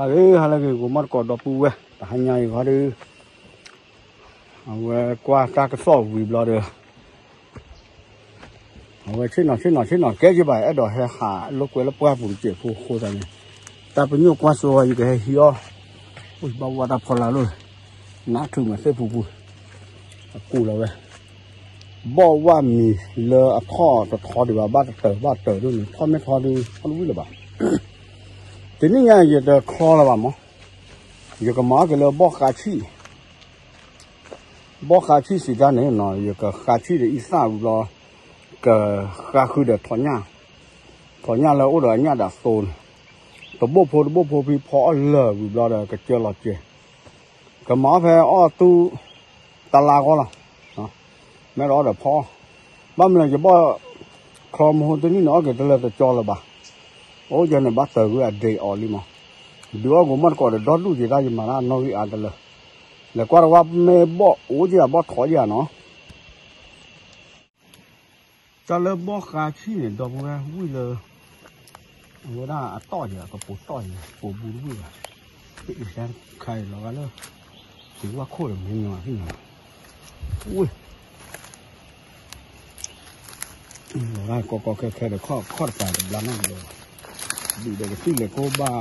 ဟါလၢဂ့ၤ ဂီၤမီၢ်တကိးဒီပုၢ်ဝဲၢ် တဟါညါအံၤခီဒီး အဝဲကွၢ်တၢ်ကစီၣ်ဝံၤဘျီဒီး အဝဲဆ့ၣ်နီၤဆ့ၣ်နီၤဆ့ၣ်နီၤကဲက့ဘၣ် အဲၣ်ဒိးဟဲဟးလိာ်ကွဲလၢပှၢ်ပူၤတစဲးဖိအဃိသတးန့ၣ် တၢ်ပညိၣ်ကွၢ်စိဝဲ ယကဟဲဟံးအီၣ် အိၣ်ဘၣ်ဝဲတၢ်ဖီလာ်လိာ် နါထုးမးသ့ၣ်ပူၤပူၤ အကူးလီၤဝဲ ဘီၣ်ဝၣ်မံၤလၢအထီၣ်တထီဒံးဘၣ် ဘၣ်တတၢၢ်ဘၣ်တၢၢ်ဒ်န့ၣ် ထီၣ်မ့ၢ်ထီဒုး ထီၣ်တဝံၣ်လၢၤဘၣ်. တနံၣ်ညါယတချီလၢၤဘၣ်မး ယကမၤအီၣ်က့ၤလၢဘီၣ်ဃါဆံၣ် ဘီၣ်ဃါဆံၣ်စံးတၢ်န့ၣ်နီၤ ယကဃါဆံၣ်ဒီးအံသၣ်ဝံၤဘျီ ကဃါဃုာ်ဒီးထိးညၣ် ထိးညၣ်လၢအိၣ်ဒီးအညၣ်ဒၣ်သိန့ၣ် တဘိၣ်ဖိတဘိၣ်ဖိဖံဖီအီၣ်လၢာ်ဝံၤဘျီဒီး ကစၢလီၤစဲ ကမၤအီၣ်ဖဲအီၣ်သူ တလါဂီၢ်လီၤ. မ့ၢ်ဒီးအီၣ်ဒီးဖီအီၣ် ဘၣ်မနုၤယဘီၣ်ချီမဟိတနံၣ်န့ၣ် အီၣ်က့ၤတလၢတကၠီလၢၤဘၣ်. အိၣ်ယၤန့ၣ် ဘၣ်တၢၢ်ကွံာ်အဒ့အီၤလံမး ဒုးအီၣ်ဂီၤမီၢ်တကိးဒီး ဒီဒူၣ်က့ၤတၢ်ယမၤတၢ်နီၣ်ဂံၢ်အါတလၢ လဲၤကွၢ်တဝၢ်မ့ၢ်ဘီၣ်အိၣ်က့ၤအဘီၣ်ထီးက့ၤဧါနီၤ တၢ်လၢဘီၣ်ဃါဆံၣ်န့ၣ် ဒီပုၢ်ဝဲၢ်ဝံၣ်လၢ အဝဲဒၣ်အတီၢ်က့ၤ ကပိာ်တီၢ်က့ၤ ပိာ်ဘူးတဝံၣ်ဘၣ်. ဖဲအံၤတၢ်ခါအံၤလီၤဂာ်လၢ ကဝၢ်ခိၣ်ဒီးမ့ၢ်ညီဖဲညီ ဝ့ၢ် လီၤဂာ်ကီကီခဲခဲဒီး ခီၣ်ခီၣ်တပၤတဘျါနီတဘျီ ဒုးဒီးကသံၣ်လဲၤကိးဘၣ်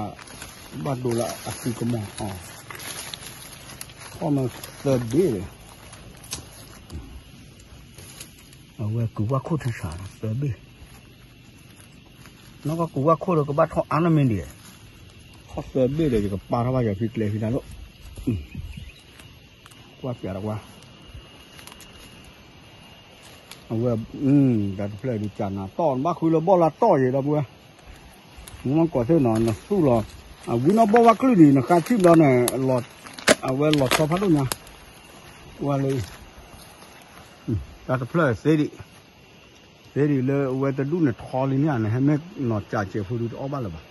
ဘၣ်ဒိလၢအစုကမီၤအီၤ ခီၣ်မ့ၢ်သၢဘ့ၣ်ဒီး အဝဲကဝၢ်ခိၣ်ထံဆးသၢဘ့ၣ် နီၢ်ကီၢ်ကဝၢ်ခိၣ်ဒီးကဘၣ်ထီၣ်အါနီၢ်မ့ၢ်ဒံး ခီၣ်သၢဘ့ၣ်ဒီး ယကပာ်ထီၣ်ဘၣ်ယၤဖံကျဲဖံတၢ်လိၣ် ကွၢ်ပၠးတကွၢ် အဝဲ တၢ်တဖျၢၣ်ဒုးကၢ်နၤတီၢ် နဘၣ်ဃုလၢဘီၣ်လၢတီၢ်ယဲဒီပုၢ်ဝဲၢ် မ့ၢ်ကိးသ့ၣ်နီၤ နသူၣ်လီၤ အဝံနီၢ်ဘီၣ်ဝဲကလုၢ်ဒံး နဃါဆံၣ်ဘျီန့ၣ် အဝဲလီၤဆီဖးဒိၣ်ညါ ဝဲလၢ တၢ်တဖျၢၣ်သ့ဒံး သ့ဒံးလၢအဝဲတဒူၣ်န့ၣ်ထီလံန့ၣ် နဟဲမ့ၢ်နီၤကၠးစဲးဖိဒုးတအီၣ်ဘၣ်လၢၤဘၣ်.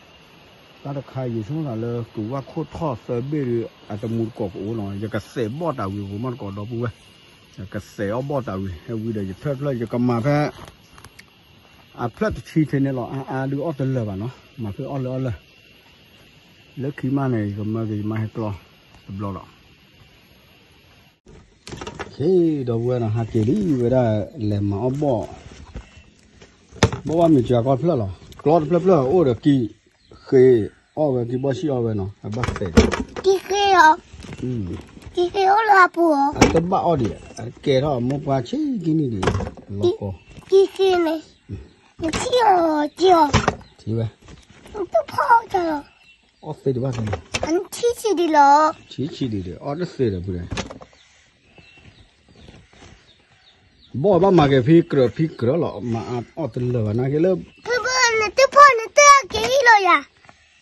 တၢ်တခါယဆိကမိၣ်သးလၢကဝၢ်ခိၣ်ထီၣ်သၢဘ့ၣ်ဒီး အတမူတကိးကအိၣ်နီၤ ယကစဲးဘီၣ်တၢ်ဝံၤဂီၤမီၢ်တကိးဒီပုၢ်ဝဲၢ် ယကစဲးအီၣ်ဘီၣ်တၢ်ဝံၤ ဟဲဝံၤဒီးယထၢၣ်ဖျၢၣ် ယကမၤဖဲ အဖျၢၣ်တဆံထဲန့ၣ်လီၤ အါအါဒုးအီၣ်တလၢာ်ဘၣ်နီၤ မၤဖဲအီၣ်လၢအီၣ်လၢာ် လၢခံမးန့ၣ် ယကမၢက့ၤယမါဟဲကျီတဘျီလီၤ. ဒီပုၢ်ဝဲၢ်နီၤ ဟးက့ၤလံဝဲဒၣ် လဲၤမၤအီၣ်ဘီၣ် ဘီၣ်ဘၣ်မ့ၤကၢကီၢ်တဖျၢၣ်လီၤ ကျီတဖျၢၣ်ဖျၢၣ်အိၣ်ဒီးကံၣ်ဃ့အီၣ်ဝဲ ကံၣ်ဘီၣ်ဆံၣ်အီၣ်ဝဲနီၤ အဘၣ်သဲး ကံၣ်ဃ့အီၤ ကံၣ်ဃ့အိၣ်လၢအပူၤအီၤ အတဘၣ်အီၣ်ဒံး အကဲထီၣ်အမိၢ်ပှၢ်ဆံးကံၣ်န့ၣ်ဒံး လီၤကီ ကံၣ်ဃ့န့ၣ် နထံၣ်အီၤက့ၤအီၤ ထံၣ်ဝဲ နတဖီၣ်ကလီၤ အီၣ်သ့ဒံးဘၣ်သ့ နထံၣ်ဆံးဒံးလီၤ ထံၣ်ဆံးဒံးဒီး အီၣ်တသ့ဒီးပုၢ်ဒီး ဘီၣ်ဘၣ်မၤက့ၤဖံကြၢးဖံကြၢးလီၤ မၤအါအီၣ်တလၢာ်ဘၣ်နာ်က့လၢ ဖုဖုနတဖီၣ်နတက့ၤလီၤယၤ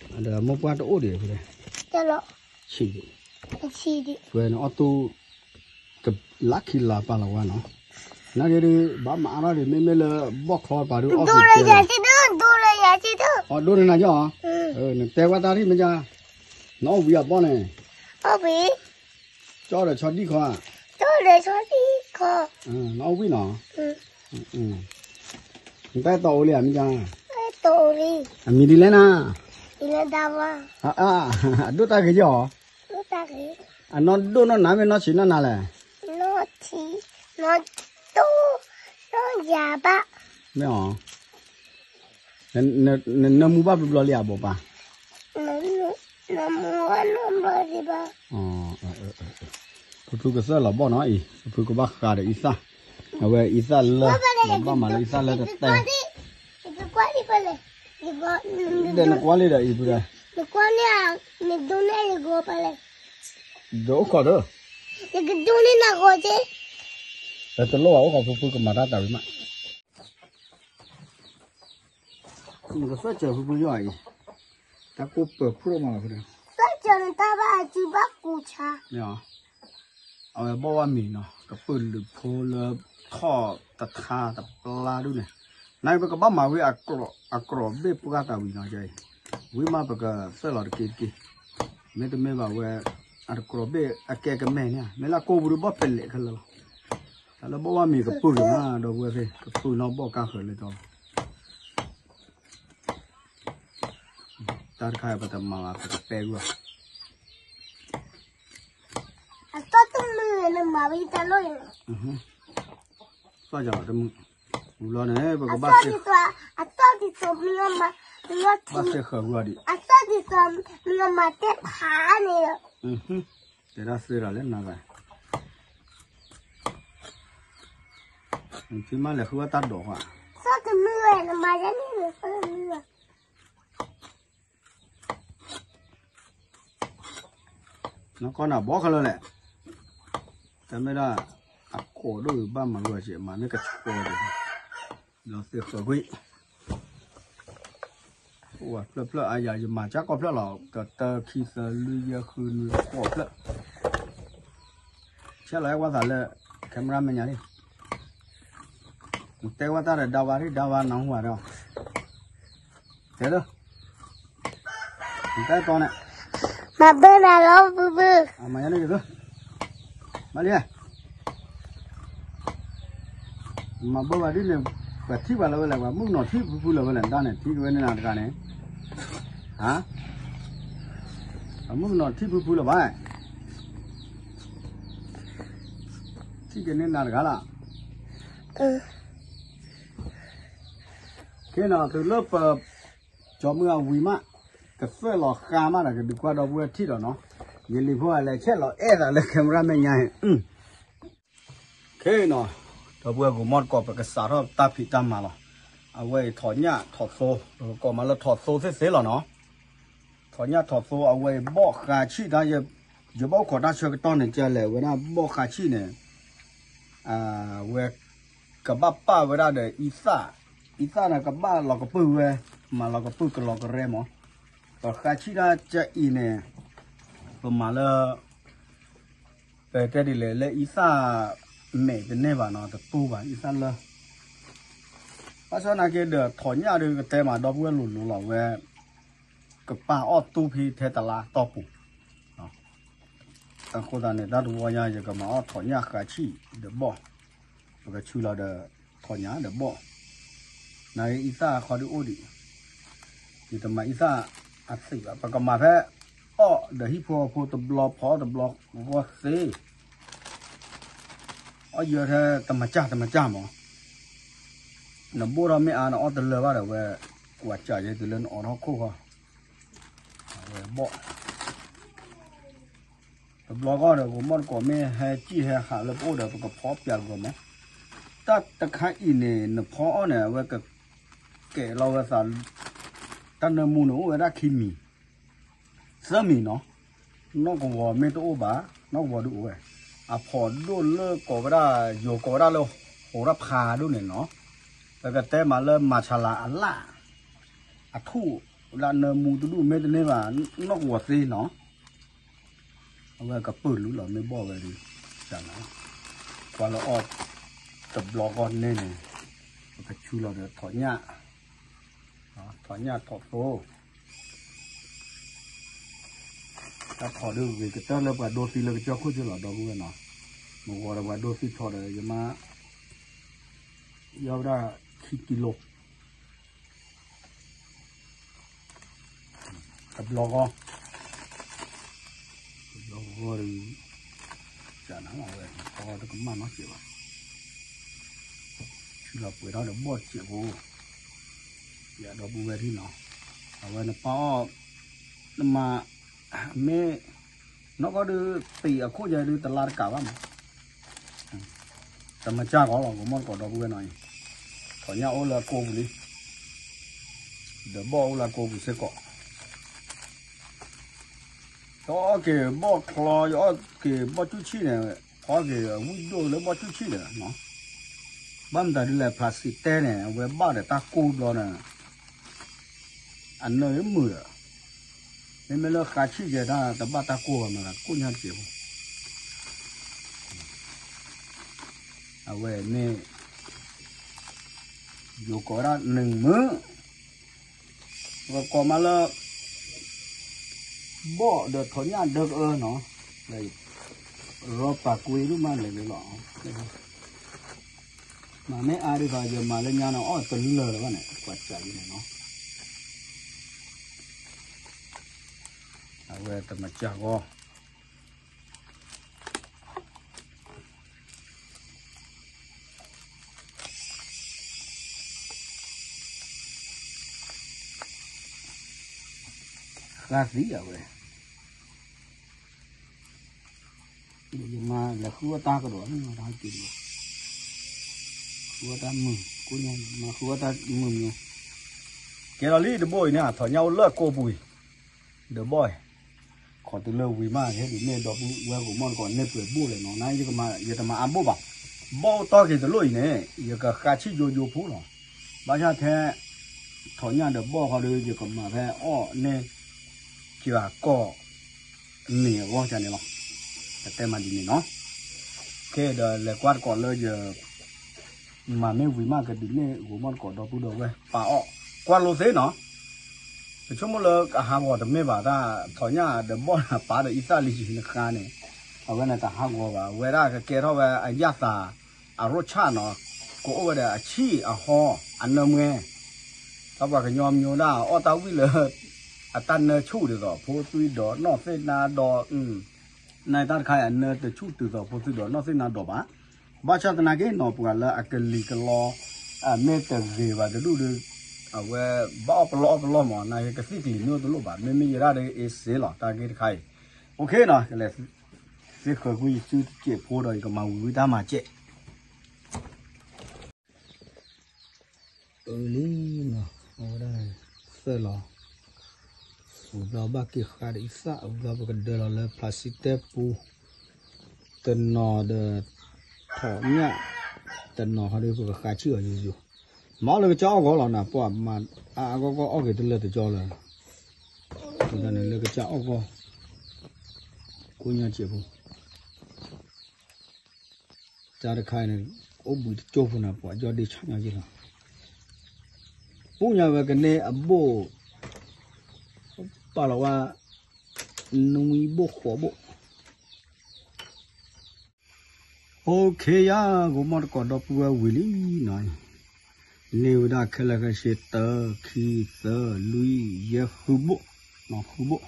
ဒီးမိၢ်ပှၢ်တအိၣ်ဒံးဖုလဲၣ် ဆံးဒံး ဆံးဒံး ဝဲန့ၣ်အီၣ်တူၢ် ကလါခံလါပာ်လီၤဝဲနီၤ နာ်က့ဒီး ဘၣ်မၤအါထီၣ်ဒံး မ့မ့ၢ်လၢဘီၣ်ချီပာ်ဒုးအီၣ်က့ၤကဲလီၤ ဒိလၢယၤစံးဒိ ဒိလၢယၤစံးဒိ အဒိန့ၣ်နၤကီၢ် နတဲဝဲတၢ်ထံၣ်မ့ၢ်ကါ နအီၣ်ဝံၤအဘီၣ်န့ၣ် အီၣ်ဝံၤ ကၠီဒီးဆီဒံၣ်ခီ ကၠီဒီးဆီဒံၣ်ခီ နအီၣ်ဝံၤနီၤ နတၢ်အဲၣ်တီအိၣ်လံဧါမ့ၢ်ကါ အဲၣ်တီအိၣ်လံ အမံၤဒ်လဲၣ်နၤ ဒ်လဲၣ်ဒၣ်ဝါ အဒိၣ်တၢ်ဂ့ၤကီၢ် ဒိၣ်တၢ်ဂ့ၤ အနီၢ်ဒိၣ်နီၢ်နၤမ့ၢ်နီၢ်ဆံးနီၢ်နၤလဲၣ် နီၢ်ဆံး နီၢ်ဒိၣ် နီၢ်ယၤဘၣ် မ့ၢ်အီၤ နနၢမူဘၣ်ဘျီဘျီလံဧါဘိးပၢ် နမူဘၣ်နီၢ်ဘျီဒံးဘၣ် ဖုဖုကသၢလီၤဘီၣ်နီၤအံၤ ဖုဖုကဘၣ်ဃးဒီးအံသၣ် အဝဲအံသၣ်လၢ ဘၣ်မၤလၢအံသၣ်လၢတတဲ ဒီးနကွၢ်လံဒီးအံၤဖုဒီး နကွၢ်န့ၣ် နဒိၣ်န့ၢ်ယဂီၢ်ပၢ်လဲၣ် ဒီးအိၣ်ခိးဒီး နကဒိၣ်န့ၢ်နဂီၢ်က့ တလိၣ်ဘၣ်အိၣ်ခိးဖုဖုကမၤတၢ်တၢ်ဝံၤမး နကသၢစၢၤဖုဖုယီၤအံၤ တၢ်ကိၢ်ပၢၤဖှိၣ်မးဖုဒီး သၢစၢၤနတၢ်ဘၣ်အစုဘၣ်ကူးဆါ မ့ၢ်အီၤ အဝဲဘီၣ်ဝါမံၤနီၤ ကပုာ်လုးဖိလၢထီၣ်တထါတပျါဒုးန့ၣ် နာ်က့ပကဘၣ်မၤဝံၤ အကြိးဘ့ၣ်ပှၢ်တၢ်ဝံၤနီၤ ဝံၤမးပကသၢလီၤတက့တက့ မ့တမ့ၢ်ဘၣ်ဝဲ အတကြိးဘ့ၣ်အကဲကမဲာ်န့ၣ် မ့ၢ်လၢကိၢ်ပူၤဒုးဘီၣ်ဖဲလဲၣ်ခဲလၢာ်လီၤ တၢ်လၢဘီၣ်ဝါမံၤကပုာ်က့ၤမး ဒီပုၢ်ဝဲၢ်သ့ၣ် ကပုာ်နီၣ်ဘီၣ်ကါဃၢၤလၢတီၤ တၢ်တခါအံၤပတမၤဘၣ် ပကပဲာ်ကွံာ်အီၤ, အသီၣ်တမုာ်နမၤဝံၤတၢ်လီၤအံၤ, သီၣ်ကလီၤတမုာ်, ဝံၤလီၤန့ၣ် ပကဘၣ်သ့ၣ်, အသီၣ်ဒ်သိးမ့ၢ်, ဘၣ်သ့ၣ်ဃၢၤကွံာ်အီၤဒံး, အသီၣ်ဒ်သိးမ့ၢ်မၤတဲဖးန့ၣ်, တဲဒၣ်သ့ၣ်ဒီးလဲၣ်နၤ, နဖံမးလဲၤဃုဝဲတၢ်ဒိးဃီ, သီၣ်တမုာ်ဝဲ နမၤယဲန့ၣ် သီၣ်တမုာ်ဝဲ နကီၢ်နၤဘီခဲလၢာ်လဲၣ်, တမ့ၢ်ဒၣ်, အကိးဒိၣ်အံၤဘၣ်မၤဂီၤက့ၤ မၤမ့ၢ်ကဆှီဒံး, လီၤသ့ၣ်ဃၢၤကွံာ်, အိၣ်ဝဲဖျၢၣ်ဖျၢၣ်အါယၤ ယမၤကၢ်ကီၢ်ဖျၢၣ်လီၤ တၢ ခံ သၢ လွံၢ် ယဲၢ် ဃု နွံ ဃိးဖျၢၣ်, ဆဲးလီၤအဲၣ်ဝဲသးလၢ camera မဲာ်ညါလံ, နတဲဝဲတၢ်ဒီးဒါဝါဒံး ဒါဝါနၢ်ဟူဝဲဒီး တဲလၢ နတၢ်တီန့ၣ်, မၤဘၢနၤလီၤဘုဘု, မၤယါန့ၣ်က့ၤ, မၤလံ, မၤဘၢဘၣ်ဒ်န့ၣ်, ပှၤထံၣ်ပှၤလၢဝဲလဲၣ် ပှၤမုၣ်ကနီၤထံၣ်ဖုဖုလၢဝဲလဲၣ် တၢ်န့ၣ် ထံၣ်က့ၤဝဲန့ၢ်နၤတဂၤန့ၣ်, ပှၤမုၣ်ကနီၤထံၣ်ဖုဖုလၢၤဘၣ် ထံၣ်က့ၤန့ၢ်နၤတဂၤလီၤ, ခဲနီၤ တုၤလၢပ ကၠီမုၢ်အဝံၤမး, ကသွဲၣ်လီၤဃါမးဒီး ကဒုးကွၢ်ဒီပုၢ်ဝဲၢ်ထံၣ်ဒီးနီၤ, ယလံၤဖိအလဲၤဆဲးလီၤအဲၣ်သးလၢ camera မဲာ်ညါ, ခဲနီၤ, ဒီပုၢ်ဝဲၢ်ဂီၤမီၢ်တကိး ပကစးထီၣ်တၢ်ဖံးတၢ်မၤလီၤ, အဝဲအံၤထိးညၣ်ထိးသိ, ပကကိးမးလၢထိးသိသ့ၣ်သ့ၣ်လီၤနီၤ, ထိးညၣ်ထိးသိ အဝဲအံၤဘီၣ်ဃးဆံၣ်တၢ်, ယဘၣ်ခိးတၢ်ဆၢကတီၢ်န့ၣ် ကလဲၤဝဲဒၣ်ဘီၣ်ဃးဆံၣ်န့ၣ် အဝဲ ကဘၣ်ပာ်ဝဲဒၣ်ဒီးအံသၣ်, အံသၣ်န့ၣ် ကဘၣ်လီၤကပၢၢ်ဝဲ, မၤလီၤကပၢၢ်ကလီကရဲမး, ပဃးဆံၣ်တၢ်ကအံၤန့ၣ်, ပမၤလၢ ပတဲဒ်လဲၣ် လၢအံသၣ်မဲာ်တန့ၢ်ဘၣ်နီၤ တတိၢ်ဘၣ် အံသၣ်လၢ ဘၣ်ဆၣ်သနာ်က့ဒီး ထိးညၣ်ဒီးကတဲမး ဒီပုၢ်ဝဲၢ်လိၤလိၤလီၤဝဲ, ကပာ်အီၣ်တူၢ်ဖဲထဲတလါတီၢ်ပူၤ, အဃိသတးန့ၣ် တၢ်တဝီညါ ယကမၤအီၣ်ထိးညၣ်ဃးဆံၣ်ဒီးဘီၣ်, ပကဆူလီၤဒီးထိးညၣ်ဒီးဘီၣ်, နအံသၣ်အခီဒုးအိၣ်ဒံး, ယတမၤအံသၣ်အသံးဘၣ် ပကမၤဖဲ အီၣ်ဒီးဟံၣ်ဖိဃီဖိတဘျီဖီအီၣ်တဘျီဂီၢ်သ့ အီၣ်ယၢၤထဲတမၤစၢ်တမၤစၢ်မး, နဘိၣ်ထီၣ်မ့ၢ်အါ နအီၣ်တလၢာ်ဘၣ်ဒီးဝဲ, ကွၢ်စၢ်ယဲတုၤလၢနအိးထီၣ်ခိၣ်ဃီ, အဝဲဘီၣ်, တဘျီဂီၢ်ဒီး ဂီၤမီၢ်တကိးမ့ၢ်ဟဲစံၣ်ဟဲဟးလၢပအိၣ်ဒီး ပကဖီပၠးဂီၤမး, တၢ်တခါအံၤန့ၣ် နဖီအီၣ်န့ၣ် အဝဲကကဲးလီၤဝဲသး, တၢ်နၢမူန့ၣ်အိၣ်ဝဲဒၣ်ခံမံၤ သၢမံၤနီၤ, နီၢ်ကဝီၤမ့ၢ်တအိၣ်ဘၣ် နီၢ်ကဝီၤဒုးအိၣ်ဝဲ, အဖီၣ်ဒိၣ်လၢကိးဝဲဒၣ် ယိၤကိးဝဲဒၣ်လၢ ဟိးရဖးဒိၣ်န့ၣ်နီၤ, ပကတဲမးလၢမၤဆါလၤအလၣ်, အထူၣ်လၢနၢမူတဒူၣ်မ့ၢ်တန့ၢ်ဘၣ် နီၢ်ကဝီၤသ့နီၤ, အဝဲကပၢၢ်လူလီၤမ့ၢ်ဘီၣ်ဝဲဒီး, ကွၢ်လၢအီၣ်တဘျီဂီၢ်န့ၣ်န့ၣ်, ပကဆူလီၤဒီးထိးညၣ်, ထိးညၣ်ထိးသိ တၢ်ထိးဒုးဂ့ၤကတၢၢ်လၢပှၤဒိသံလၢကစၢၢ်ခိၣ်က့လီၤ ဒီပုၢ်ဝဲၢ်နီၤ, မ့ၢ်ဂီၤဒီးပှၤဒိသံထိးဒီး ယမါ, ယီၢ်ဝဲဒၣ်ခံကံလိ, တဘျီဂီၢ်, တဘျီဂီၢ်ဒီး, ကနဝဲ, တကမၣ်နီတစဲးဘၣ်, ဆူလီၤပှဲၤထီၣ်ဒီးဘီၣ်စဲးဖိ, ယဒီပုၢ်ဝဲၢ်ထံနီၤ, အဝဲနပာ်အီၣ်, နမၤ, မ့ၢ်, နီၢ်ကီၢ်ဒုး, ပံၤအခိၣ်ယဲဒုးတလါတကးဘၣ်မး တမၤစၢ်ကီးလီၤ ဂီၤမီၢ်တကိးဒီပုၢ်ဝဲၢ်နီၤအံၤ, ထိးညၣ်အိၣ်လၢအကိပူၤလံ, ဒီးဘီၣ်အိၣ်လၢအကိပူၤစ့ၢ်ကီး, ယအီၣ်က့ၤဘီၣ်ချီ ယအီၣ်က့ၤဘီၣ်ကူၣ်ဆံၣ်န့ၣ်, ဖီက့ၤအဝံၣ်ဒိၣ်လၢဘီၣ်ကူၣ်ဆံၣ်ဒီး, ဘၣ်မတၤဒ်လဲၣ် ဖျးစံးတဲန့ၣ် အဝဲဘၣ်ဒီးတၢ်ကိၢ်ဘျီန့ၣ် အနၢၤမုာ်ဒီး, မ့မ့ၢ်လၢဃါဆံၣ်ယဲတၢ်တဘၣ်တၢ်ကိၢ်ဘၣ်မး ကိၢ်ညါတစဲးဖိ, အဝဲမ့ၢ်, ယိၤကိးဝဲဒၣ်နုာ်မုာ်, ပကိးမးလၢ, ဘီၣ်ဒီးထိးညၣ်ဒၢကအၢနီၤ, ရီပာ်ကွံဒုးမးလဲၤလၢလီၤ မၤမ့ၢ်အါဒ်သိး ယမၤလၢညါန့ၣ် အီၣ်တလၢာ်လၢၤဘၣ်န့ၣ် ကွၢ်စးလံန့ၣ်နီၤ. အဝဲတမၤစၢ်ဂီၢ် ဃါသံအဝဲ ယမၤလဲၤဃုအီၣ်တၢ်ကဒီးန့ၣ်တၢ်က့ၤဒီး ဃုအီၣ်တၢ်မုာ် ကိးညါမၤဃုအီၣ်တၢ်မုာ်မုာ် ကဲလီၤလံတဘိအံၤန့ၣ် ထီၣ်ညၣ်အိၣ်လၢကိာ်ပူၤအံၤ ဒီးဘီၣ် ခိးတုၤလၢဝံၤမး ဟဲဒုးနဲၣ်ဒီပုၢ်ဝဲၢ်ဂိၤမီၣ်တကိးန့ၢ်ပှဲၤဘိၣ်လဲၣ်နီၤ နယတမၤအါဘိၣ်ဘၣ် ဘီၣ်အိၣ်တီၢ်က့ၤတလိၣ်အံၤန့ၣ် ယကဃါဆံၣ်ယိယိဖိလီၤ ဘၣ်ဆၣ်ထဲ ထီၣ်ညၣ်ဒီးဘီၣ်ဃီဒီး ယကမၤဖဲအီၣ်န့ၢ် ကၠၤကီၢ် န့ၣ်အဂီၢ်န့ၣ်လီၤ ကတဲမးဒ်န့ၣ်နီၤ ကဲဒီးလဲၤကွၢ်တကိးလၢယ မၤမ့ၢ်ဝံၤမးကဒုးနဲၣ်ဂိၤမီၣ်တကိးဒီပုၢ်ဒီဝဲၢ်ပာ်အီၣ် ကွၢ်လိသ့နီၤ ပဆိကမိၣ်လၢအဟးဂီၤတမ့ၢ်ဘၣ် တၢ်ထီၣ်ညၣ်ဒီးဘီၣ်ဒီးပာ်ဒီးအံသၣ်လံယံၤနဃါန့ၣ် အဝဲန့ၣ်တဟးဂီၤဘၣ် အဝဲဒၣ်ကကဲထီၣ်ဝဲအယၣ်သး အရိၣ်ဆၣ်နီၤ ကအိၣ်ဝဲဒီးအဆံၣ်အဟီ အနၢမွဲ တၢ်ပှၤကညီမံၤဒၣ်အီၣ်တၢ်ဝံၣ်လၢ အတၢ်နၢဆူၣ်ဒ်သိးဖိသွံၣ်ဒီးနီၢ်သ့ၣ်နါဒီး နတၢ်တခါအံၤ အနၢတဆူၣ်တုၤသိးဖိသွံၣ်ဒီးနီၢ်သ့ၣ်နါဒီးဘၣ် ဘၣ်ဆၣ်သနာ်က့နီၤ ပှၤလၢအကလံၤကလီ မ့ၢ်တဂ့ၤဘၣ်တဒူၣ်ဒီး အဝဲဘၣ်အီၣ်ပလီၢ်အီၣ်ပလီၢ်မး နကသံၣ်ကလံၤနုာ်တလိၣ်ဘၣ် မ့မ့ၢ်ယဲဒၣ်ဒီးအ့စ့လီၤ တၢ်ဂ့ၢ်တခါအံၤ အိၣ်ခ့နီၤ ကလဲၤသ့ဃၢၤကွံာ်ယစုတစဲးဖိဒီး ယကမၤဝံၤဝံၤတၢ်မၤစဲး အလံနီၤ အဝဲဒၣ် သၢလီၤ ဝံၤဘျီဘၣ်က့ၤဃါဒီးအံသၣ် ဝံၤဘျီပကဒၢလီၤလၢ plastic ပူၤ တနီၤဒီး ထီၣ်ညၣ် တနီၤဟီဒီးပကဃါဆံၣ်အီၤယိယိ မၤအီၣ်လၢကစၢ်အီၣ်ဂီၢ်လီၤနၤ ပှၤမၤအါအါဂီၢ်ဂီၢ်အီၣ်က့ၤတလၢာ်တကၠီလၢ လၢကစၢ်အီၣ်ဂီၢ် ကိးညါစဲးဖိ တၢ်တခါအံၤန့ၣ် အိၣ်ဘှံးတကၠိဖိနၤ ပှၤကၠီဒ့ဆၣ်ညါက့ၤလီၤ ပူညါဝဲကန့ၢ်အဘိၣ် ပာ်လီၤဝဲ နွံဘိၣ်ဃိးဘိၣ် အိၣ်ခ့ယါ ဂိၤမီၣ်တကိးဒီပုၢ်ဝဲၢ်ဝံၤလံနီၤ န့ၢ်ဝဲဒၣ်ခဲလၢာ်ခဲဆ့ တၢ ခံ သၢ လွံၢ် ယဲၢ် ဃုဘိၣ် နီၤ ဃုဘိၣ်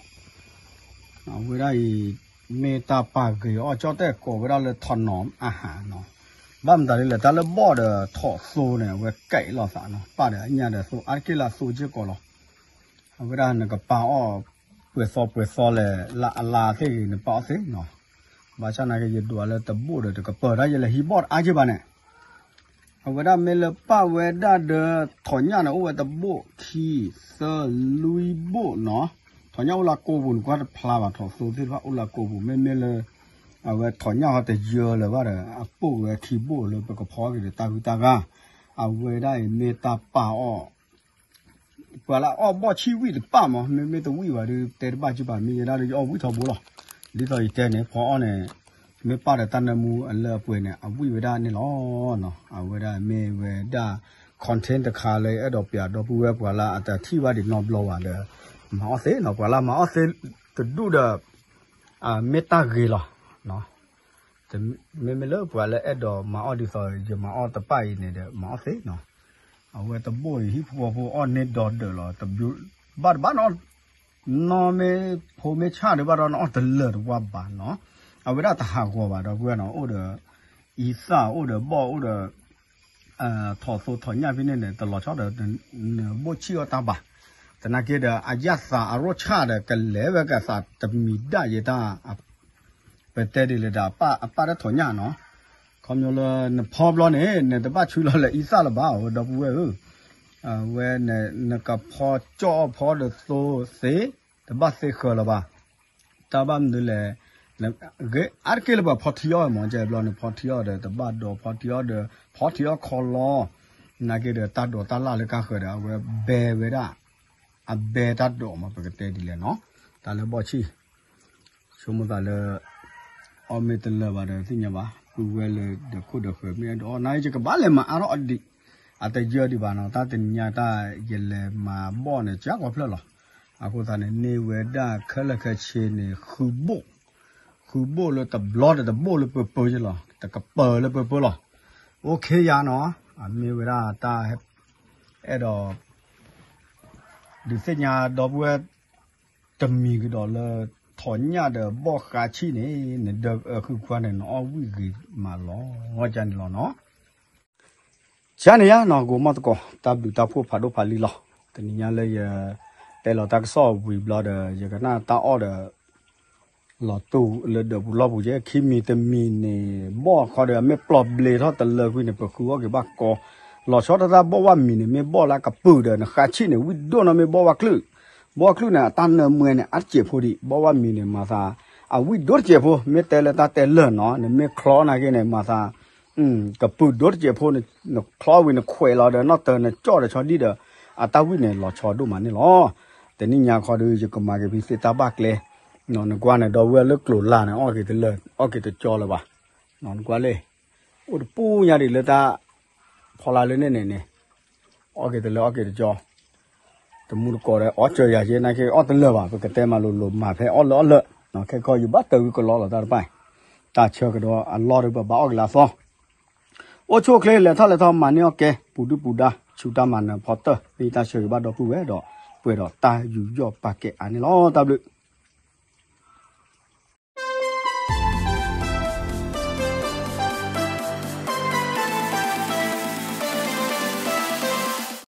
အဝဲဒၣ်အံၤ မ့ၢ်တၢ်ပာ်ဂ့ၤအီၣ်ကၠီၣ်တဲၣ်ကိးဝဲဒၣ်လၢထီၣ်နီၤအဟးနီၤ ဘၣ်မတၤဒ်လဲၣ် တၢ်လၢဘီၣ်ဒီးထီၣ်သိန့ၣ် အဝဲကဲအံၤလိာ်သးနီၤ ပာ်ဒီးအညၣ်ဒီးသိအါတက့ၢ်လၢအသိက့ၢ်ကီးလီၤ အဝဲဒၣ်နကပာ်အီၣ် ပှဲၤသီပှဲၤသီလဲၣ် လၢအလါသ့ၣ်ဂ့ၤ နပာ်အီၣ်သ့နီၤ ဘၣ်ဆၣ်နာ်က့ ယဒွးလၢတဘိၣ်ဒီးတကပၤတၢ် ယလဲၤဟံးဘီၣ်တအါက့ၢ်ဘၣ်န့ၣ် အဝဲဒၣ်မ့ၢ်လၢပာ်ဝဲဒၣ်ဒီး ထီၣ်ညၣ်န့ၣ် အိၣ်ဝဲတဘိၣ် ခံ သၢ လွံၢ်ဘိၣ်နီၤ ထီၣ်ညၣ်အိၣ်လၢကိာ်ပူၤန့ၣ် ကွၢ်တဖျါဘၣ် ထီၣ်သိသ့ၣ်တဖၣ်အိၣ်လၢကိာ်ပူၤ မ့မ့ၢ်လၢ အဝဲထီၣ်ညၣ်ဟီတယၢလၢၤဘၣ်ဒီး အပိာ်ဝဲခံဘိၣ်လၢပကဖီက့ၤဒီးတၢ်ဂုၢ်တၢ်ဂၤ အဝဲဒၣ်အံၤမ့ၢ်တၢ်ပာ်အီၣ် ပှၤလၢအအီၣ်ဘီၣ်ဆံၣ်ဝံၣ်တပာ်မး မ့မ့ၢ်တဝံၣ်ဘၣ်ဒီး တဲတဘၣ်ကၠူပာ် မ့ၢ်ယဲဒၣ်ဒီးယအီၣ်ဝံၣ်ထီဘိလီၤ. ဒ်သိးယတဲန့ၣ် ဖီအီၣ်န့ၣ် မ့ၢ်ပာ်ဒီးတၢ်နၢမူအလၢအပှဲၤန့ၣ် အဝံၣ်ဝဲဒၣ်န့ၣ်လီၤ. အဝဲဒၣ်မ့ၢ်ဝဲဒၣ် content တခါလၢအဲၣ်ဒိးပျးဒီပုၢ်ဝဲၢ်ပှၤလၢအတထံၣ်ဘၣ်ဒံးနီတဘျီဘၣ်ဒီး မၤအီၣ်သ့နီၤ ပှၤလၢမၤအီၣ်သ့တဒူၣ်ဒီး မ့ၢ်တၢ်ဂ့ၤလီၤ. မ့မ့ၢ်လၢပှၤလၢအဲၣ်ဒိးမၤအီၣ်ဒ်သိးယမၤအီၣ်တပၣ်အံၤန့ၣ်ဒီး မၤအီၣ်သ့နီၤ. အဝဲတဘိၣ်အံၤ ဟံၣ်ဖိဃီဖိအီၣ်န့ၢ်ဒီးဒၢးလီၤ တဘျုးဘၣ်တဘၣ်နီၤ နီၢ်မ့ၢ်ဖိမ့ၢ်ဆၣ်ဒံးဘၣ်ဒီး နအီၣ်တလၢာ်တဝါဘၣ်နီၤ. အဝဲဒၣ်တဟးဂီၤဘၣ်ဒီပုၢ်ဝဲၢ်နီၤ အိၣ်ဒီး အံသၣ်အိၣ်ဒီးဘီၣ်အိၣ်ဒီး ထီၣ်သိထီၣ်ညၣ်ဖဲန့ၣ်န့ၣ် တလီၤဆီဒီး နဘိၣ်ဆံၣ်အီၣ်တၢ်ဘၣ်. သနာ်က့ဒီး အယၣ်သးအရိၣ်ဆၣ်ဒီး ကလဲၤဝဲကသးတမံၤဒၣ်ယဲတၢ် ပတဲဒ်လဲၣ်ဒီး အပၣ်တၢ်ထီၣ်ညၣ်နီၤ. ခီဖျိလၢနဖီဘျီန့ၣ် နတဘၣ်ဆှၢလီၤလၢအံသၣ်လၢၤဘၣ် ဒီပုၢ်ဝဲၢ်ဧၢ. အဝဲ နကဖီကၠီၣ်အီၣ်ဖီဒီးသိသ့ တဘၣ်သ့ဃၢၤလၢၤဘၣ်. တၢ်ဘၣ်မနုၤလဲၣ်, ဂ့ၤအါတက့ၢ်လၢပှၤဖီထံအီၣ်မ့ၢ် ကဲဘျီ နဖီထံအီၣ်ဒီး တဘၣ်ဒိးဖီထံအီၣ်ဒီး ဖီထံအီၣ်ခီလီၤ. နာ်က့ဒီး တၢ်ဒိးတၢ်လၣ်လၢကါဃၢၤဒီး အဝဲဘဲဝဲဒၣ် အဘဲတၢ်ဒိးမး ပကတဲဒ်လဲၣ်နီၤ. တၢ်လၢဘီၣ်ဆံၣ် ဆိကမိၣ်သးလၢ အီၣ်မ့ၢ်တလၢာ်ဘၣ်ဒီး သ့ၣ်ညါဘၣ် ပုၢ်ဝဲၢ်လၢဒီးခိၣ်ဒီးဃၢၤမ့ၢ်အဲၣ်ဒိးအီၣ် နာ်က့ ယကဘၣ်လဲၤမၤအါထီၣ်အီၤဒံး အတယၢဒံးဘၣ်နီၤ. တၢ်တနံၤညါတၢ်ယလဲၤမၤဘီၣ်န့ၣ် ကၢ်ကွၢ်ဖျၢၣ်လီၤ. အဃိသတးန့ၣ် န့ၢ်ဝဲဒၣ်ခဲလၢာ်ခဲဆ့န့ၣ် ဃုဘိၣ်, ဃုဘိၣ်လၢတဘျီဒီးတဘိၣ်လၢပၢပၢယလီၤ. တကပၤလၢပၢပၢလီၤ. အိၣ်ခ့ယါနီၤ, အမ့ၢ်ဝဲဒၣ်တၢ် အဲၣ်ဒိး ဒုးသ့ၣ်ညါဒီပုၢ်ဝဲၢ် တမံၤကဒီးလၢ နထီၣ်ညၣ်ဒီးဘီၣ်ဃါဆံၣ်န့ၣ် နဒၢအဃုခွါန့ၣ် နအီၣ်ဝံၣ်ဂ့ၤမးလီၤ ဝဲကန့ၣ်လီၤနီၤ. ကန့ၣ်ယါနီၤ ကိးမီၢ်သကိး တၢ်ဘျုးတၢ်ဖှိၣ်ဖးဒိၣ်ဖးလံၤလီၤ. တနံၤညါလၢယတဲလီၤတၢ်ကစီၣ်ဝံၤဘျီဒီး ယကနၣ်တၢ်အီၣ်ဒီး လီၤတူာ်လၢဒၢးပူၤလီၢ်ပူၤကဲ ခံမံၤတမံၤန့ၣ် ဘီၣ်ခီဒီး မ့ၢ်ပျီဘျ့ထီၣ်တလၢကွံာ်န့ၣ် ပဃုအီၣ်က့ၤဘၣ်ကီ, လီၤဆီတၢ်တၢ်ဘီၣ်ဝၣ်မံၤန့ၣ် မ့ၢ်ဘီၣ်လၢကပုာ်ဒီး နဃါဆံၣ်န့ၣ် ဝံၣ်ဒိၣ်နီၢ်မ့ၢ်ဘီၣ်ဝၣ်ချုၣ်, ဘီၣ်ဝၣ်ချုၣ်န့ၣ် အတၢ်နၢမွဲန့ၣ် အါတစဲးဖိဒံး ဘီၣ်ဝၣ်မံၤန့ၣ် မၤသး အဝံၣ်ဒိၣ်တစဲးဖိ မ့ၢ်တဲလၢတၢ်တဲလၢာ်နီၤ နမ့ၢ်ချီနာ်က့န့ၣ် မၤသး ကပုာ်ဒိၣ်တစဲးဖိ နချီဝံၤနခွဲးလီၤဒီး နီၢ်တၢၤနကၠီၣ်ဒီးဆီဒံၣ်ဒီး အတၢ်ဝံၣ်န့ၣ် လီၤဆီဒိၣ်မးန့ၣ်လီၤ. တနံၣ်ညါခီဒီး ယကမၤက့ၤဖဲသ့ၣ်တၢ်ဘၣ်ကျဲ, နကွၢ်န့ၣ် ဒီပုၢ်ဝဲၢ်လၢကျိၤလၢ်န့ၣ် အီၣ်က့ၤတလၢာ် အီၣ်က့ၤတကၠီလၢၤဘၣ်, နကွၢ်လၢ အိၣ်တပူၤညါဒံးလၢတၢ် ဖီလာ်လၢန့ၣ်န့ၣ်န့ၣ် အီၣ်က့ၤတလၢာ်အီၣ်က့ၤတကၠီ တမူတကိးဒီး အီၣ်စၢၤယၤက့နာ်က့ အီၣ်တလၢာ်ဘၣ် ပကတဲမၤလိၤလိၤ မၤဖဲအီၣ်လၢအီၣ်လၢာ်, ခဲကီးယဘၣ်တၢ်ဂုၢ်ကလီလီၤတၢ်တဖၣ်, တၢ်ဆၢကဒီးအလီၢ်ဒီး ပဘၣ်အီၣ်က့ၤလၢအသီ, အိၣ်ဆူၣ်အိၣ်ချ့ လဲၤထီၣ်လဲၤထီၣ် မၤန့ၢ်အီၣ်ကဲ ပူၤဒုၣ်ပူၤဒါ ဆူတၢ်မၤနၢၤဖီတၢၢ် မ့ၢ်တၢ်ဆၢဂ့ၤဘၣ်ဒီပုၢ်ဝဲၢ်ဒီး ပှဲၤဒီးတၢ်ယူးယီၣ်ပာ်ကဲအါန့ၣ်လီၤ. တၢ်ဘျုး